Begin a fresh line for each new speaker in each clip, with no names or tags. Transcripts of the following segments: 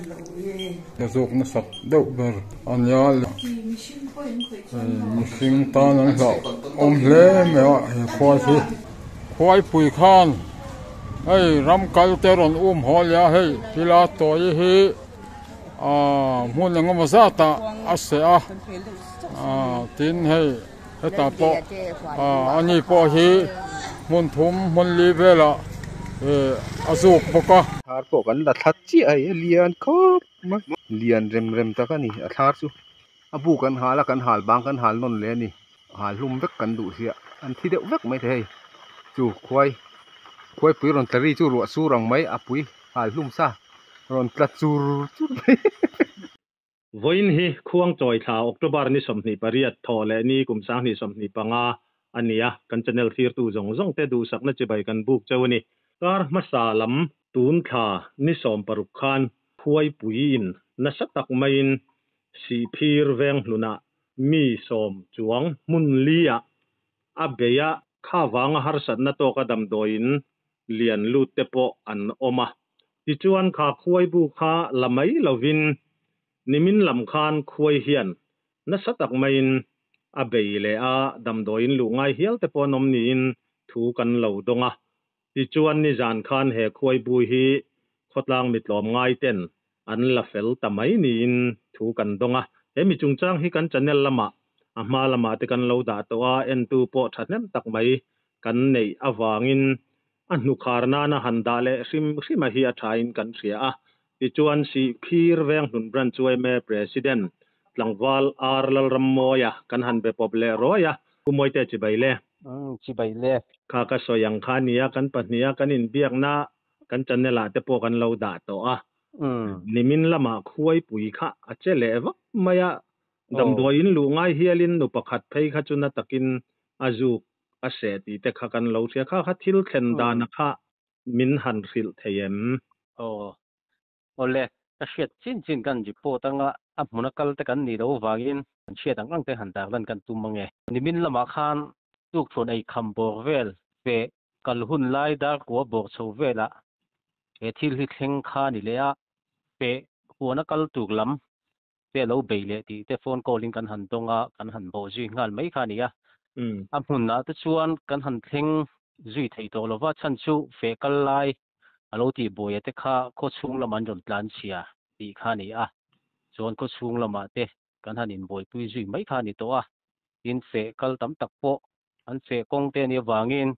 Ka zawk nasat deuh ber a nia mihring tan an hlauh awm hle mai a he khuai hi khuaipui khan hei ram kal te rawn um haw leh a hei thila tawi hi ahh hmun eng emaw zat ah a seh a ahh tin hei hetah pawh ahh ani pawh hi hmun thum hmun li velah ih a zuk bawk a.
Thar pawh kan la thla chiah a hei a lian khawp mai lian rem rem tak a ni a thlar chu a bu kan hal a kan hal bang kan hal nawn leh a ni hal hlum vek kan duh sia an thi deuh vek mai thei hei chu khuai khuaipui rawn tla ri chu ruah sur ang mai a pui hal hlum sa rawn tla chur chur mai.
Vawiin hi Khuangchawi thla October ni 28 thaw leh ni kum 2025 a ni a, kan channel thlirtu zawng zawng te duhsakna chibai kan buk cheu a ni. Kar hmasa lam tun thla ni 16 khan Khuaipuiin nasa tak maiin Sihphir Venghlunah mi sawm chuang hmun li-ah a bei a, kha vanga harsatna tawka damdawiin lian lut te pawh an awm a. Tichuan kha khuai bu kha la mai lovin nimin lam khan khuai hian nasa tak maiin a bei leh a, damdawiin luh ngai hial te pawh an awm niin thu kan lo dawng a. Tichuan nizan khan he khuai bu hi khawtlang mitlawm ngai ten an la fel ta mai niin thu kan dawng a. He mi chungchang hi kan channel lamah a hma lamah te kan lo dah tawh a, entu pawh thahnem tak mai kan neih avangin a hnukhar nana han dah leh hrim hrima hi a thain kan hria a. Tichuan Sihphir Venghlun Branch yma President Tlangval R Lalrammawia kan han be pawp leh rawi a, Pu Mawite chibai le.
Chibai le.
Kha ka sawi ang kha nia, kan pahniha kan inbiakna kan channel ah te pawh kan lo dah tawh a. Nimin lamah khuaipui kha a che leh vak mai a, damdawi in luh ngai hialin nu pakhat phei kha chu na takin a zuk a seh tih te kha kan lo hria. Kha kha thil thlen dana kha min han hrilh thei em?
Aw, awle, ka hriat chin chin kan report anga a hmuna kal te kan nih loh avangin kan hriat ang ang te han tar lan kan tum ange. Nimin lamah khan tukthuan ei kham bawr vel ve kal hun lai dar kua bawr chho velah he thil hi thleng kha ni leh a, peh huana kal tur lam te a lo bei leh tih te phone call in kan han dawng a, kan han bawh zui nghal mai kha a ni a. A hmunah te chuan kan han thleng zui thei tawh lova, chhan chu feh kal lai a lo tih buaia te kha khaw chhung lamah an rawn tlan chhia tih kha a ni a. Chuan khaw chhung lamah te kan han inbuaipui zui mai kha a ni tawh a. Tin, feh kal tam tak pawh an feh kawng te a nih avangin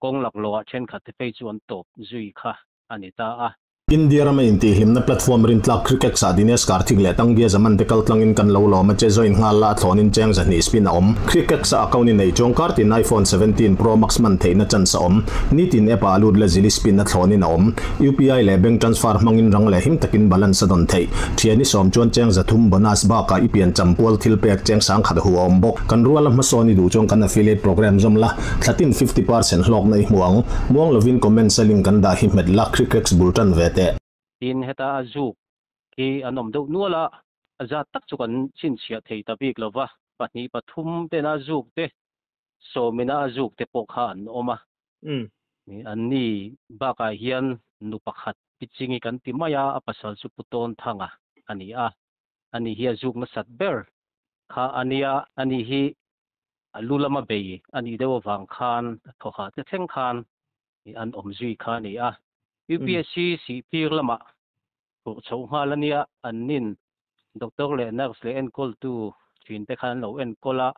kawng laklawhah thenkhat te phei chu an tawp zui kha a ni ta a.
India rama intihhlimna platform rintlak Crickex ah Dinesh Karthik leh Tangia Zaman te kaltlangin kan lo lawm a che join nghal la a thlawnin cheng 200 spin a awm. Crickex a account i neih chuang kar tin iPhone 17 Pro Max man theihna chance a awm. Nitin app ah a lut la zili spin a thlawnin a awm. UPI leh bank transfer hmangin rang leh him takin balance a dawn theih. Thian i sawm chuan cheng 300 bonus bakah i pian champual thil pek cheng 1000 hu a awm bawk. Kan ruala hmasawn i duh chuan kan affiliate program zawm la. Thlatin 50% hlawkna i hmu ang. Muang lovin comment sa link kan dah hi hmet la, Cricrex bul tan ve teh.
Tin, heta a zuk hi an awm deuh nual a, a zat tak chu kan chhinchhiah thei ta bik lo va, pahnih pathum tena a zuk te, sawmina a zuk te pawh kha an awm a. An ni bakah hian nu pakhat Pichingi kan ti mai a, a pasal chu Pu Tawnthanga a ni a, ani hi a zuk nasat ber kha a nia, ani hi a lu lama bei a nih deuh avang khan a thawhah te thleng khan an awm zui kha a ni a. UPSC sihtir lamah phurh chhoh nghal a nia, an nin doctor leh nurse leh enkawltu thinte khan an lo enkawl a,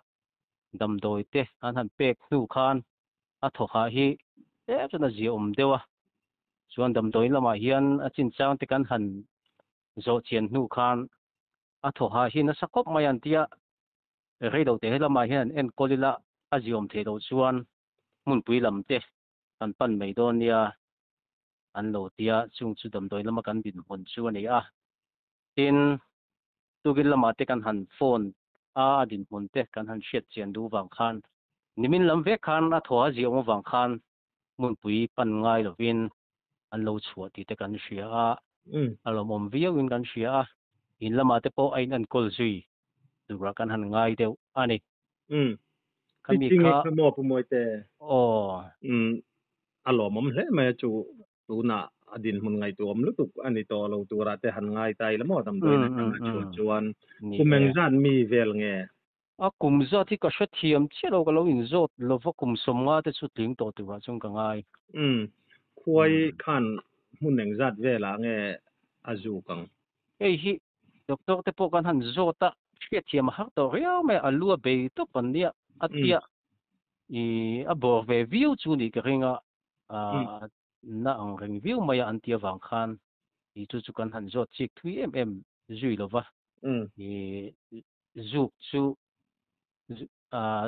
damdawi te an han pek hnu khan a thawhah hi tlem chuan a ziaawm deuh a. Chuan damdawi lamah hian a chinchang te kan han zawh chian hnu khan a thawhah hi nasa khawp mai an tia, Reilo te helamah hian an enkawl ila a ziawm theih loh chuan hmunpui lam te kan pan mai dawn nia an lo tia, chung chu damdawi lama kan dinhmun chu a ni a. Tin, tukin lamah te kan han phone a, a dinhmun te kan han hriat chian duh vang khan nimin lam vek khan a thaw a ziawm avang khan hmunpui pan ngai lovin an lo chhuah tih te kan hria a, a lawmawm viauin kan hria a, in lamah te pawh a in enkawl zui turah kan han ngai deuh a ni.
Khami kha kha maw Pu Mawite? Aw. A lawmawm hle mai a chu tunah a dinhmun ngaihtuah awm lutuk a ni tawh lo turah te han ngai ta ila maw damdawiin atanga chhuah chuan kum engzat mi vel nge?
A kum zat hi ka hrethiam chiah lo, ka lo inzawt lova kum sawmnga te chu tling tawh turah chuan ka ngai.
Umm, khuai khan hmun engzat velah nge a zuk ang?
Hei hi doctor te pawh kan han zawt a, hriatthiam a har tawh riau mai a, a lu a bei tawp an nia, a tia ih a bawr ve viau chu nih ka ring a, a na ang reng viau mai a an ti avang khan ih chu chu kan han zawt chik thui em em zui lova, ih zuk chu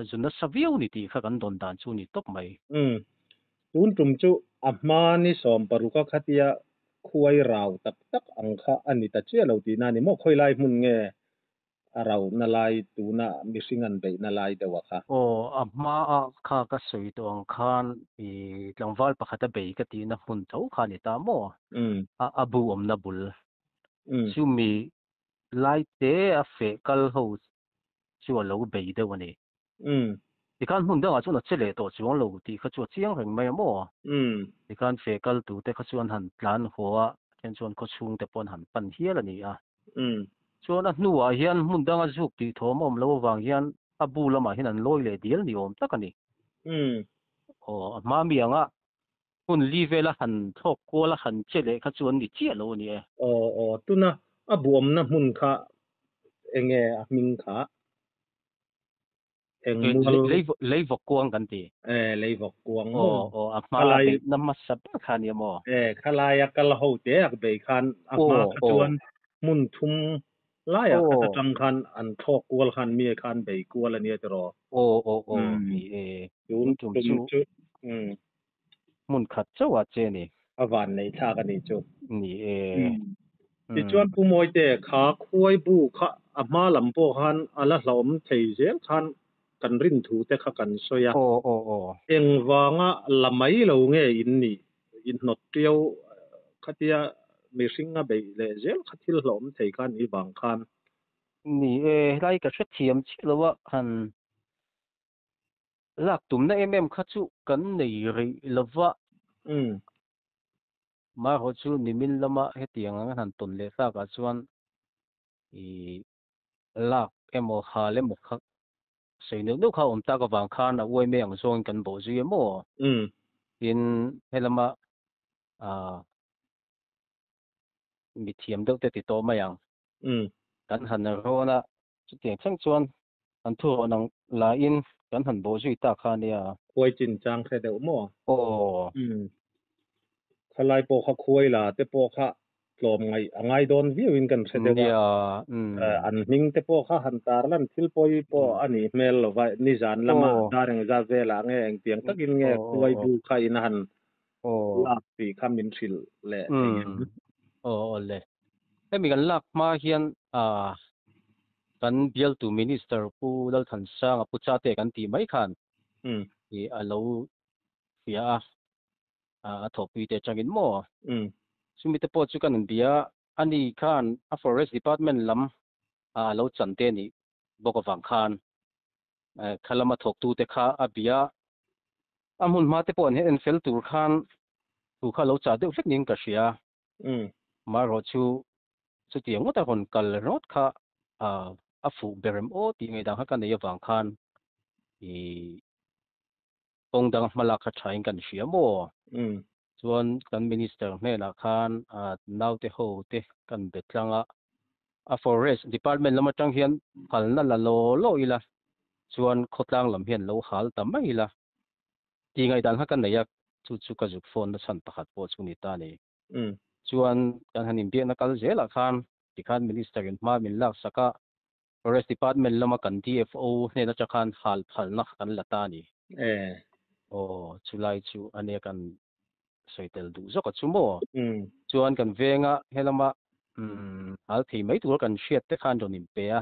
zu nasa viau ni tih kha kan dawn dan chu ni tawp mai.
Umm. Tun tum chu a hma ni sawm paruk a khatia khuai rau tak tak ang kha a ni ta chiah lo tihna a ni maw? Khawi lai hmun nge a rau na lai tuna mihring an beih na lai deuh a kha?
Aw, a hma a kha ka sawi tawh ang khan i tlangval pakhat a bei ka tihna hmun tho kha a ni ta maw? A bu awmna bul. Chumi Lai te a feh kal ho chu a lo bei deuh a ni. Tikhan hmun dangah chuan a che leh tawh chuang lo tih kha chu a chiang reng mai a maw? Tikhan feh kal tu te kha chu an han tlan haw a, then chuan khawchhung te pawh an han pan hial a ni a. Chuan a hnuah hian hmun danga zuk tih thawm a awm loh avang hian a bu lamah hian an lawi leh dial ni awm tak a ni. Aw, a hma mi anga Hun li vela han thlawk kual a han che leh kha chu an ni chiah lo a ni e.
Aw aw, tuna a buamna hmun kha enge a hming kha? Eng mual?
Lei vawk kuang kan ti.
E, lei vawk kuang maw?
Aw aw, a hma a beihna hmasa ber kha a nia maw?
E, khalai a kal ho te ak bei khan a hma kha chuan hmun thum laiah khat atang khan an thlawk kual khan mi khan bei kual a nia tiraw?
Aw aw aw, ni e.
Tun tum chu.
Hmun khat chauh a che ni.
A van nei thlak a nih chu.
Ni e.
Tichuan Pu Mawite kha khuai bu kha a hma lam pawh khan a la hlauhawm thei zel khan kan rin thu te kha kan sawi a.
Aw aw aw.
Engvanga la mai lo nge in nih in hnawt ṭiau khatia mihring a beih leh zel kha thil hlauhawm thei kha ni vang khan.
Ni e, helai ka hrethiam chiah lo a han Lak tumna em em kha chu kan nei rih lova. Marawh chu nimin lama hetiang ang an han tawn leh tlakah chuan ih lak emaw hal emaw kha sawi neuh neuh kha a awm tak avang khan a uai mai ang zawngin kan bawh zui em aw. Tin, helama ah mithiam deuh te ti tawh mai ang. Kan han rawn a, chutiang thleng chuan An thu rawn ang laiin kan han bawh zui tak kha ania.
Khuai chin chang hre deuh maw?
Aw.
Umm. Khalai pawh kha khuai la te pawh kha tlawm ngaih a ngai dawn viau in kan hre deuh a.
Nia, umm.
An hming te pawh kha han tar lan thil pawi pawh a nih hmel lo va, nizan lama dar engzat velah nge engtiang takin nge khuai bu kha in a han lak tih kha min hrilh leh thei em?
Aw aw le. Hemi kan lak hma hian ah kan bialtu Minister Pu Lalthansanga Pu Chate kan tih mai khan ih a lo hria a, a thawhpui te atangin maw? Chumi te pawh chu kan inbia a, ani khan a Forest Department lam ah a lo chan te nih bawk avang khan kha lama thawktute kha a bia a, a hmun hma te pawh an en fel tur khan thu kha a lo chah deuh hlek niin ka hria. Marawh chu chutiang ngawt a rawn kal ringawt kha a fuh ber em aw tih ngaihdan kha ka nei avang khan ih kawng dang hma lak kha thain kan hria maw? Chuan kan Minister hnenah khan naute ho te kan be tlang a, a Forest Department lam atang hian phalna la law law ila chuan khawtlang lam hian lo hal ta mai ila tih ngaihdan kha ka nei a, chu chu ka zuk phone na chhan pakhat pawh chu ni ta a ni. Chuan kan han inbiakna kal zelah khan tikhan Minister in hma min laksak a, Forest Department lama kan DFO hnen atang khan hal phalna kan la ta a ni. Aw, chulai chu ania kan sawi tel duh zawk a chu maw? Chuan kan venga helama hal thei mai tur kan hriat te khan rawn inpe a,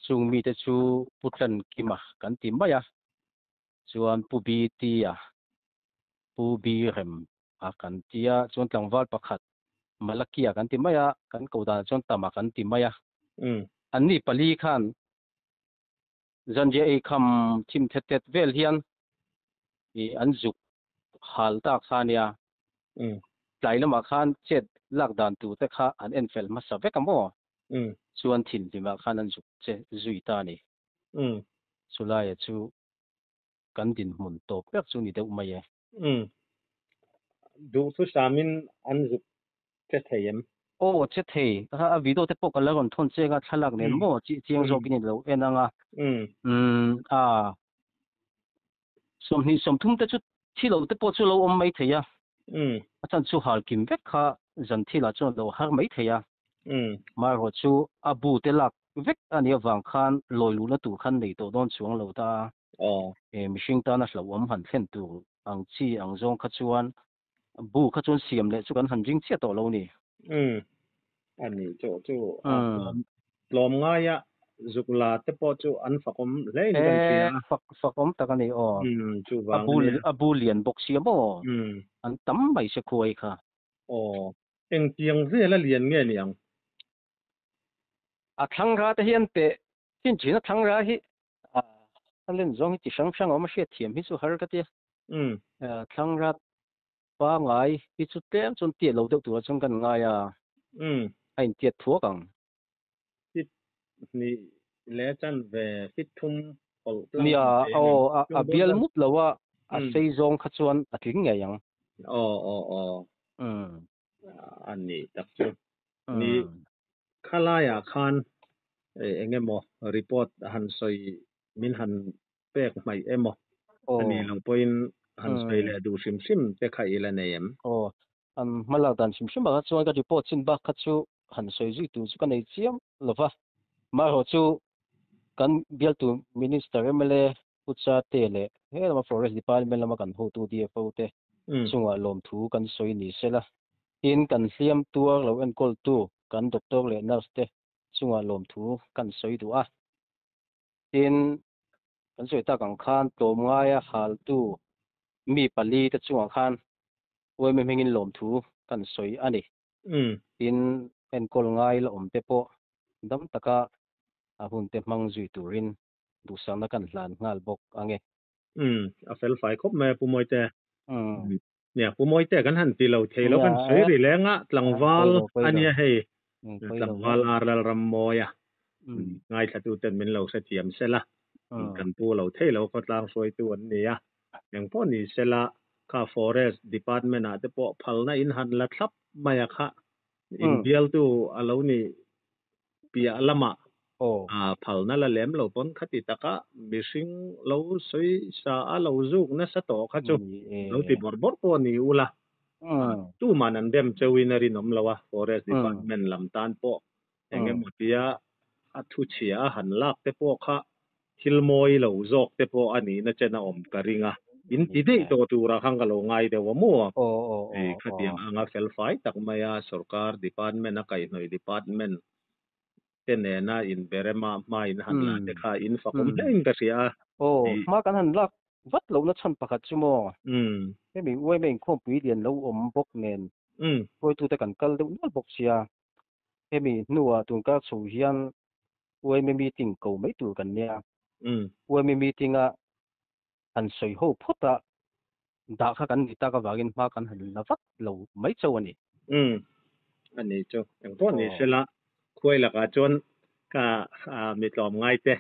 chung mite chu Pu Tlankima kan ti mai a, chuan Pu BT-a, Pu B-Rem a kan ti a, chuan tlangval pakhat Malakia kan ti mai a, kan ko danah chuan Tama kan ti mai a. Anni pali khan zanriah ei kham thim thet thet vel hian ih an zuk hal tak kha a nia. Tlai lamah khan chet lak dan tur te kha an en fel hmasa vek a maw? Chuan thinhlimah khan an zuk che zui ta a ni. Chulaia chu kan dinhmun tawp ber chu ni deuh mai e.
Duhthusamin an zuk che thei em?
Aw che thei. A video te pawh ka la rawn thawn cheng a, thlalak nen maw chiang zawkin i lo en ang a. A 20 30 te chu thi lo te pawh chu lo awm mai thei a, a chan chu hal kim vek kha zan thilah chuan lo har mai thei a, marawh chu a bu te lak vek a nih avang khan lawi luhna tur khan nei tawh dawn chuang lo ta a, mihring tana hlauhawm han thlen tur ang chi ang zawng kha chuan bu kha chuan siam leh chu kan han ring chiah tawh lo ni.
A ni chu chu tlawm ngaia zuk la te pawh chu an fakawm hle in kan hria.
E fak fakawm tak a ni aw.
Chuvang a nia.
A bu lian bawk sia maw? An tam mai se khuai kha.
Aw engtiang vel a lian nge ni ang?
A thlangra te hian teh chin thin a thlangra hi a len zawng hi chi hrang hrang a awm a hriat thiam hi chu har ka tia. Thlangra pangai hi chu tlem chuan tiat lo deuh turah chuan kan ngai a, a intiat thuak ang.
Fit hnih leh chan ve fit thum hawlh tlang
Nia, aw, a bial mup lo a, a sei zawng kha chuan a tling ngei ang.
Aw, aw, aw. A nih tak chu. Ni khalaiah khan eng emaw report han sawi min han pek hmaih emaw a nih loh pawhin han sawi leh duh hrim hrim te kha i la nei em?
Aw, an hmalak dan hrim hrim ah kha chuan ka report chin bak kha chu han sawi zui tur chu ka nei chiam lo va. Marawh chu kan bialtu Minister mla Pu Chate leh he lama Forest Department lama kan hotu DFO te chungah lawmthu kan sawi ni sela. Tin, kan hliam tuar lo enkawltu kan doctor leh nurse te chungah lawmthu kan sawi duh a. Tin, kan sawi tak ang khan tlawmngaia haltu mi pali te chungah khan uaime hmingin lawmthu kan sawi a ni. Tin, enkawl ngai la awm te pawh dam taka a hun te hmang zui turin duhsakna kan hlan nghal bawk ang e.
Umm, a fel fai khawp mai a Pu Mawite. Nia, Pu Mawite kan han ti lo thei lo, kan sawi ri leng a, tlangval a nia hei, tlangval ar Lalrammawi a, ngaithlatuten min lo hrethiam sela, kan pu lo thei lo khawtlang hruaitu an ni a, engpawh ni sela kha Forest Department ah te pawh phalna in han la thlap mai a kha, inbialtu a lo ni piah lamah phalna la lem lo pawn khati taka mihring lo sawi sa a lo zuk nasa tawh kha chu lo ti bawrh bawrh pawh ni ula tuman an dem cheuhin a rinawm lo a, Forest Department lam tan pawh eng emaw tia a thu chhia a han lak te pawh kha thil mawi lo zawk te pawh a nihna chen a awm ka ring a, in ti daih tawh turah khan ka lo ngai deuh a maw? Hei khatiang anga felfai tak maia sorkar department a kaihhnawih department te nena inberema hma in han la te kha in fakawm hle in ka hria a.
Aw, hma kan han lak vat lohna chhan pakhat chu maw? Hemi uaima inkhawmpui lian lo awm bawk nen hruaitute kan kal deuh nual bawk sia, hemi hnuah tunkar chho hian UMA meeting ko mai tur kan nia. UMA meeting a han sawi ho phawt a, dah kha kan ni tak avangin hma kan han la vat lo mai chauh a ni.
Umm, a ni chu. Engpawh ni sela, khuai lakah chuan ka mi tlawm ngai te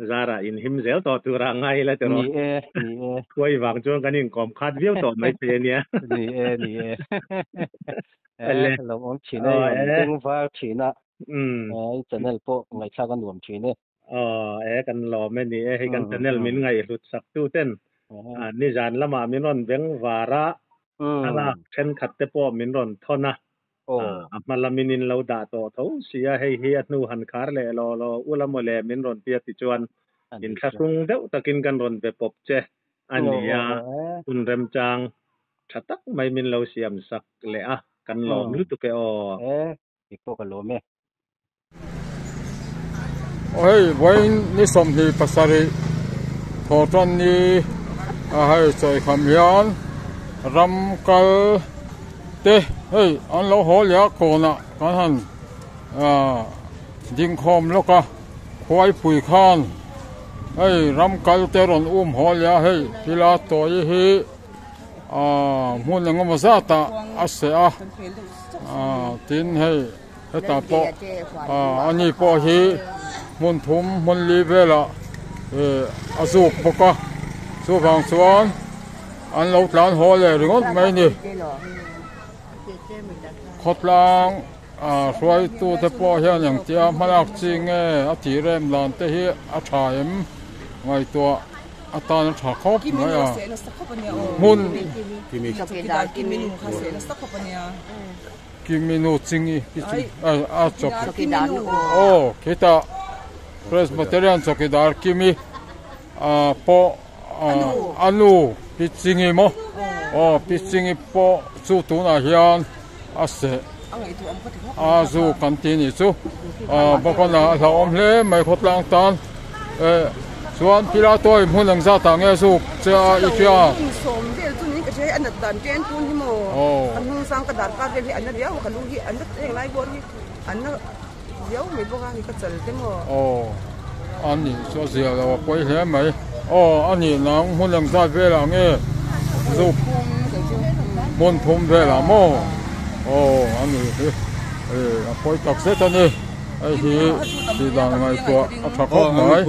zarah inhim zel tawh turah ngai ila tiraw?
Ni e, ni e.
Khuai vang chuan kan inkawm khat viau tawh mai thei a nia.
Ni e, ni e. E, lo awm thin e, rawn beng var thin a. I channel pawh ngaihthlak a nuam thin e.
Aw, e kan lawm e ni e, hei kan channel min ngaihhlut sak tu ten nizan lamah min rawn beng var a, thlalak thenkhat te pawh min rawn thawn a, a hma lamin in lo dah tawh tho si a, hei hi a hnu han khar leh law law ula maw le min rawn tia tichuan inthlahrung deuh takin kan rawn be pawp che a ni a, hun remchang tha tak mai min lo siam sak leh a, kan lawm lutuk e aw.
Dik pawh ka lawm e.
Aw hei vawiin ni 27 thawhtan ni a hei chawikham hian ram kal te hei an lo haw leh a kawnah kan han ah dingkhawm lawk a khuaipui khan hei ram kal te rawn um haw leh a hei thila tawi hi. Hmun engemaw zatah a seh a, tin hei hetah pawh ani pawh hi hmun thum hmun li velah a zuk bawk a, chuvang chuan an lo tlan haw leh ringawt mai a ni. Khawtlang hruaitute pawh hian engtia hmalak chi nge a tih rem dan te hi a tha em ngaihtuah atan a tha khawp mai a. Hmun Kiminu Chingi a aw khitah Presbyterian chawkidar Kimi pawh a nu Pi Chingi maw aw Pi Chingi pawh chu tunah hian a seh a zu kan tih nih chu bawk a hlauhawm hle mai khawtlang tan eh chuan Pilato in hmun engzat ah nge zuk che a i hria aw a nih chu a zia lo a pawi hle mai aw a nih nang hmun engzat velah nge zuk hmun thum velah maw aw a nih hi eh a pawi tak zet a ni hei hi tih dan ngaihtuah a tha khawp mai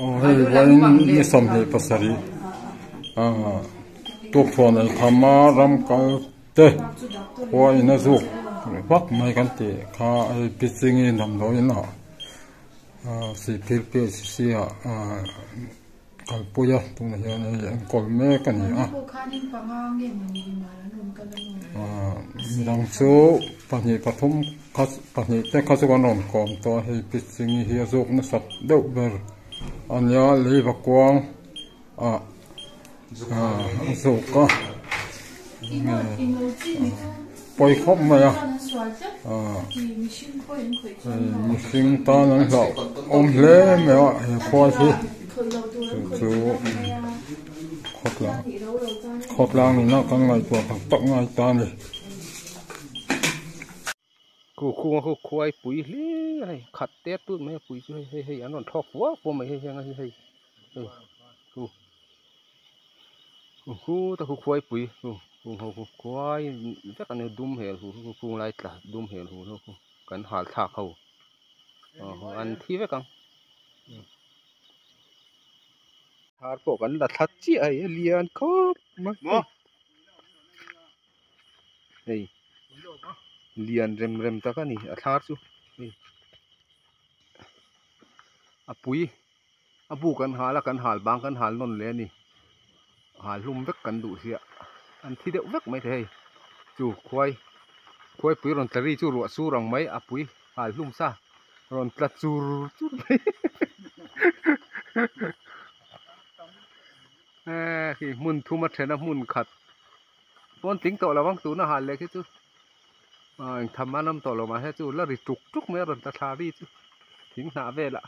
aw hei vawiin ni 27 ah tukṭhuan ei tham a ram kal te khua in a zuk vak mai kan tih kha hei Pichingi damdawiin ah Sihphir PHC ah kalpui a tunah hian hei enkawl mek a ni a midang chu pahnih pathum kha pahnih te kha chu kan rawn kawm tawh a hei Pichingi hi a zuk nasat deuh ber a nia leiva kuang ah a zuk a pawi khawp mai a mihring tan an hlauh awm hle mai a he khua hi chu chu khawtlang khawtlang nuna kan ngaihtuah tak tak ngai ta a ni.
Khu khung a khu khuai pui hle a hei khat tet tut mai a pui chu hei hei hei an rawn thlawk fua fua mai hei heng a hi hei hei khu khu khu ta khu khuai pui khu khu ho khu khuai vek a ni dum hel hu khu khung lai tla dum hel hu ho khu kan hal thlak ho aw an thi vek ang thar pawh kan la thla chiah a hei a lian khawp mai hei lian rem rem tak a ni a thlar chu hei a pui a buk an hal a kan hal bang kan hal nawn leh a ni hal hlum vek kan duh sia an thi deuh vek mai thei hei chu khuai khuai pui rawn tla ri chu ruah sur ang mai a pui hal hlum sa rawn tla chur chur mai eh khi hmun thum a then a hmun khat. Pawn tling tawh lo ang tuna hal leh khi chu ah engtham an awm tawh lo mahse chu la ri tuk tuk mai a rawn tla thla ri chu thing hnah velah.